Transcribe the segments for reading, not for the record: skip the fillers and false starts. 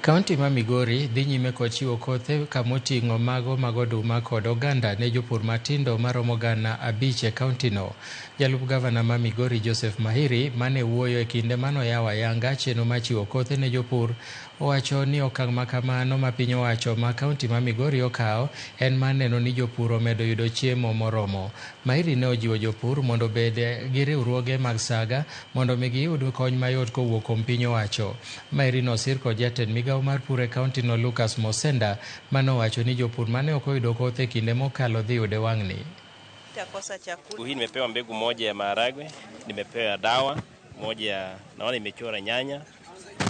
Kaunti ma Migori dhi nyime kod chiwo kothe kamoting'o mago mag oduma kod oganda ne jopur matindo maromo 5,000 e kauntino. Jalup gavana ma Migori Joseph Mahiri mane wuoyo e kinde manoyawo ayanga chenro mar chiwo kothe ne jopur owacho ni okang' makamano ma piny owacho ma kaunti ma Migori okawo en mar neno ni jopur omedo yudo chiemo moromo. Mahiri ne ojiwo jopur mondo obed gi riwruoge mag saga mondo mi giyud kony mayot kowuok kuom piny owacho. Mahiri nosir kod jatend migawo mar pur e kauntino Lucas Mosenda manowacho ni jopur mane ok oyudo kothe e kinde mokalo dhi yude wang'ni. Hii nimepewa mbegu moja ya maharagwe, nimepewa dawa moja ya naona imechora nyanya,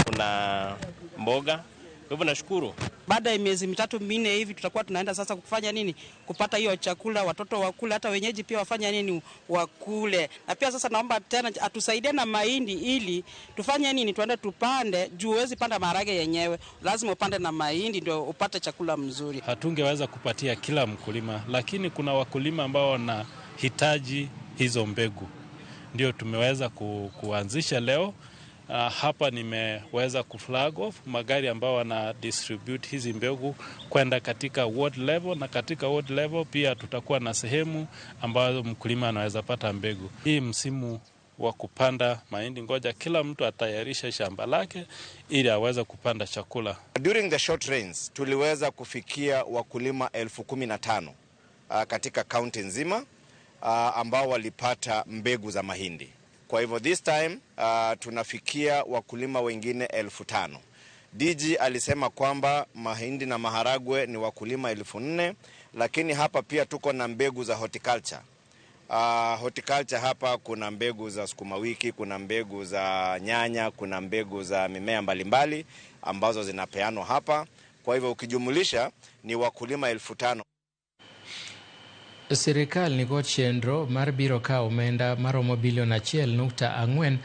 kuna mboga. Kwa hivyo nashukuru. Baada ya miezi 3-4 hivi tutakuwa tunaenda sasa kufanya nini? Kupata hiyo chakula, watoto wakule, hata wenyeji pia wafanya nini? Wakule. Na pia sasa naomba tena atusaidie na mahindi ili tufanye nini? Tuende tupande, juu huwezi panda maharage yenyewe, lazima upande na mahindi ndio upate chakula mzuri. Hatungeweza kupatia kila mkulima, lakini kuna wakulima ambao wanahitaji hizo mbegu. Ndio tumeweza kuanzisha leo. Hapa nimeweza kuflag off magari ambao wana distribute hizi mbegu kwenda katika ward level, na katika ward level pia tutakuwa na sehemu ambazo mkulima anaweza pata mbegu. Hii msimu wa kupanda mahindi, ngoja kila mtu atayarishe shamba lake ili aweze kupanda chakula. During the short rains tuliweza kufikia wakulima 15,000 katika kaunti nzima ambao walipata mbegu za mahindi. Kwa hivyo this time tunafikia wakulima wengine 5,000. DG alisema kwamba mahindi na maharagwe ni wakulima 4,000, lakini hapa pia tuko na mbegu za horticulture. Horticulture hapa kuna mbegu za sukuma wiki, kuna mbegu za nyanya, kuna mbegu za mimea mbalimbali ambazo zinapeanwa hapa. Kwa hivyo ukijumulisha ni wakulima 5,000. Sirikal nikod chenro mar biro kawo omenda maromo bilion 1.4.